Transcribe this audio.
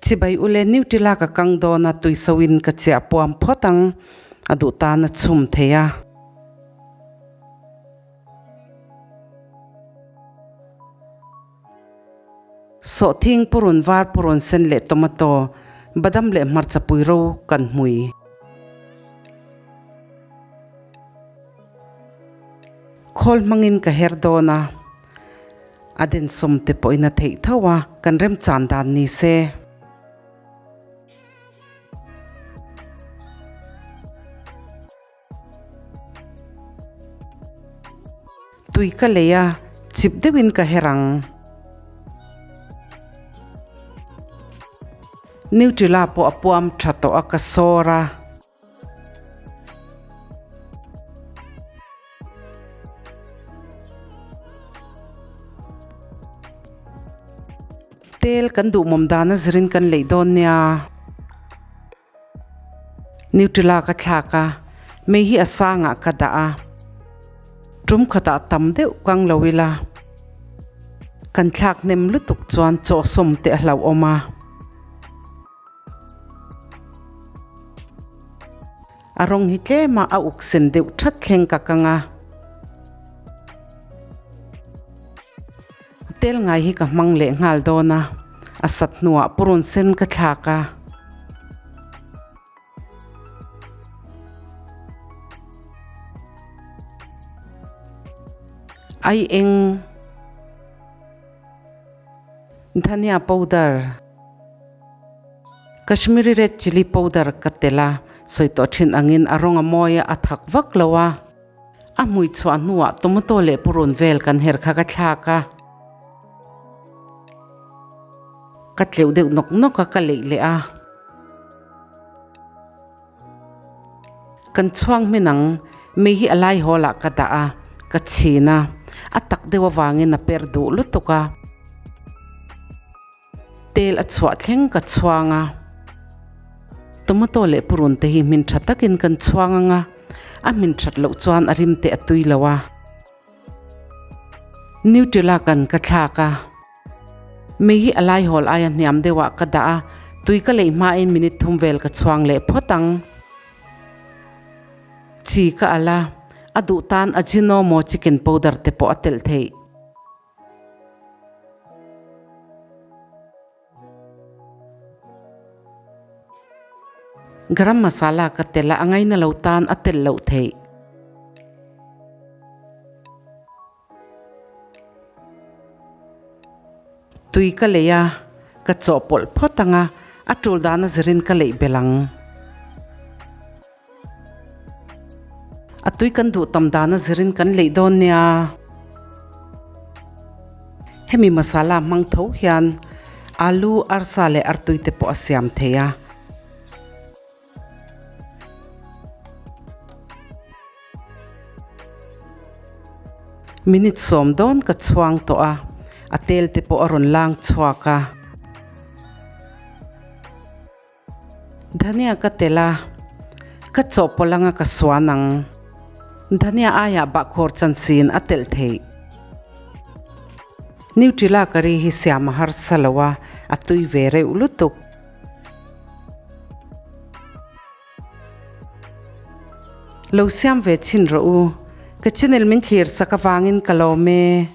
Chibai ule Nutella ka kang dawn a tuiso in ka chiah puam phawt ang a duh tan a chhum thei a. Sawhthing purun var purun sen leh tomato badam leh hmarcha pui ro kan hmui. Khawl hmangin ka her dawn a, a densawm te pawhin a theih tho a, kan remchan dan ni se. Tui ka lei a, chip deuhin ka her ang. Nutella pawh a puam tha tawh a, ka sawr a. Tel kan duhmawm dana zirin kan leih dawn nia. Nutella ka thlak a, mei hi a sangah ka dah a, tum khatah tam deuh kang lo ila, kan thlak hnem lutuk chuan chaw sawm te a hlauhawm a. A rawng hi tlema a uk sen deuh that thleng ka kang a. Tel ngai hi ka hmang leh nghal dawn a, a sat hnuah purun sen ka thlak a. Ai eng dhania powder, Kashmiri red chilli powder ka tel a, sawi tawh thin angin a rawng a mawi a, a thak vak lo a. A hmui chhuah hnuah tomato leh purun vel kan her kha ka thlak a, ka tleuh deuh nawk nawk a, ka leih leh a. Kan chhuang hmin ang, mei hi a lai hawl ah ka dah a, ka chhin a, a tak deuh avangin a per duh lutuk a. Tel a chhuah thleng ka chhuang a, tomato leh purun te hi hmin tha takin kan chhuang ang a, a hmin that loh chuan a rim te a tui lo a. Nutella kan ka thlak a, mei hi a laihawl aia hniam deuhah ka dah a, tui ka leih hmain minute thum vel ka chhuang leh phawt ang. Chi ka al a, a duh tan Ajinomo chicken powder te pawh a telh theih. Garam masala ka tel a, a ngaina lo tan a tel loh theih. Tui ka lei a, ka chawhpawlh phawt ang a, a tul dana zirin ka leih belh ang. A tui kan duh tam dana zirin kan leih dawn nia. Hemi masala hmang tho hian alu, arsa leh artui te pawh a siam thei a. Minute sawm dawn ka chhuang tawh a, a tel te pawh a rawn lang chhuak a. Dhania ka tel a, ka chawhpawlh anga ka suan ang. Dhania aiah bahkhawr chansin a telh theih. Nutella curry hi siam a harsa lo a, a tui ve reuh lutuk. Lo siam ve chhin rawh u. Ka channel min thlir sak avangin ka lawm e.